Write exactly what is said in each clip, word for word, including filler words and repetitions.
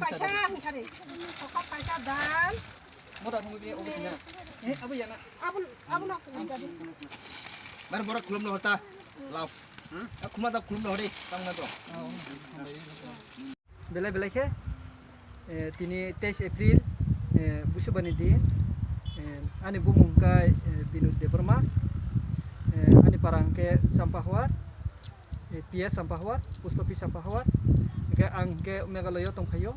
Paisa hinsari. Sokha paisa dal. Moda thumui bini obo sina. Eh, abo yana. Abun, abun aku jadi. Mar bora khulum no hota. Lao. Hmm? Aku mata khulum no hori. Tang na to. Belai belai khe, eh, tini teis April, eh, Busubani din, eh, ani bumung hwnkhe, eh, Binod Debbarma, eh, ani para hwnkhe Sampahuar, eh, P S Sampahuar, Post Office Sampahuar, hwnkhe ang hwnkhe Meghalaya tongphaio,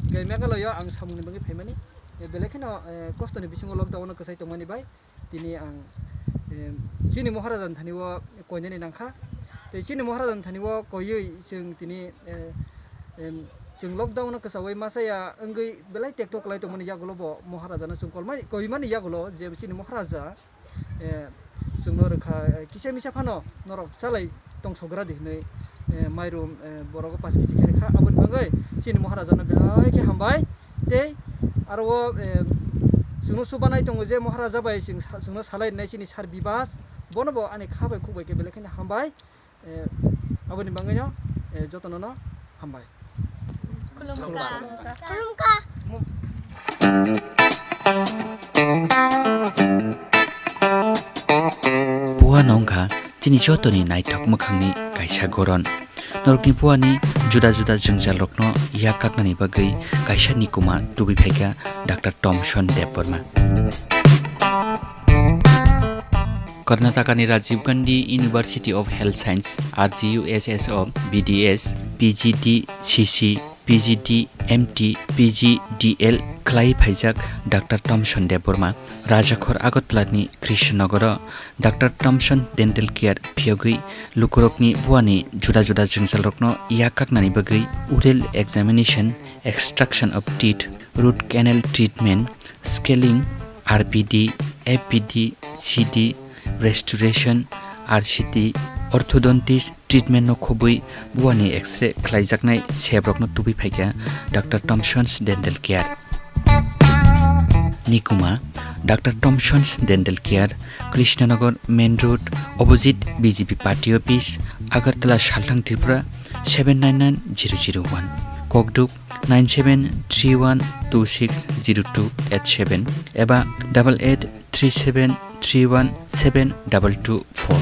hwnkhe Meghalaya ang samungni bagwi phaimani, eh, belai kheno, eh, kostoni bisingo lockdown-o kwchai tongmani bai, tini ang, em, chini Maharaja ni thani o koinani nangkha. Tei chini Maharaja ni thani o koiwi chwng tini, eh, em, chwng lockdown no kwchaui masa ya wngwi belai tekto kwlai tongmani yagulo bo Maharaja no chwng kolmani, koimani yagulo je chini Maharaja, eh, chwngno rwkha, eh, kisa misa phano norok chalai tongsogra di hinwi, eh, mairum, eh, borok pass kisi khe rwkha. Aboni bagwi chini Maharaja no belai khe hambai. Tei aro o, eh, chwngno chubanai tongo je Maharaja bai chwng sa-, chwngno salai rwnai chini sir Bibas, bono bo ani kha bai khuk bai khe belai kheno hambai. Eh, aboni bagwino, eh, jotono no hambai. Khulumkha. Khulumkha. Puano wngkha chini jotoni naithok mwkhangni kaisa goron. Norokni puani juda juda jwngjalrokno yak kaknani bagwi kaisa nikuma tubui phaikha Doctor Thomson Debbarma. Karnatakani Rajiv Gandhi University of Health Science, R G U S S o B D S, P G D C C, P G D M T, P G D L khlai phaijak Doctor Thomson Debbarma, Rajakhor Agartala ni Krishnanagar o Doctor Thomson Dental Care phiyogwi lukurokni buani juda juda jwngjalrokno yak kaknani bagwi oral examination, extraction of teeth, root canal treatment, scaling, R P D, F P D, C D, restoration, R C T, orthodontist treatment no khobwi buani X-ray khlaijaknai sebrokno tubui phaikha Doctor Thomson's Dental Care. Nikuma, Doctor Thomson's Dental Care, Krishnanagar Main Road, opposite B J P Party Office, Agartala, Salthang, Tripura, seven nine nine zero zero one. Kokduk, nine seven three one two six zero two eight seven eba double eight three seven three one seven double two four.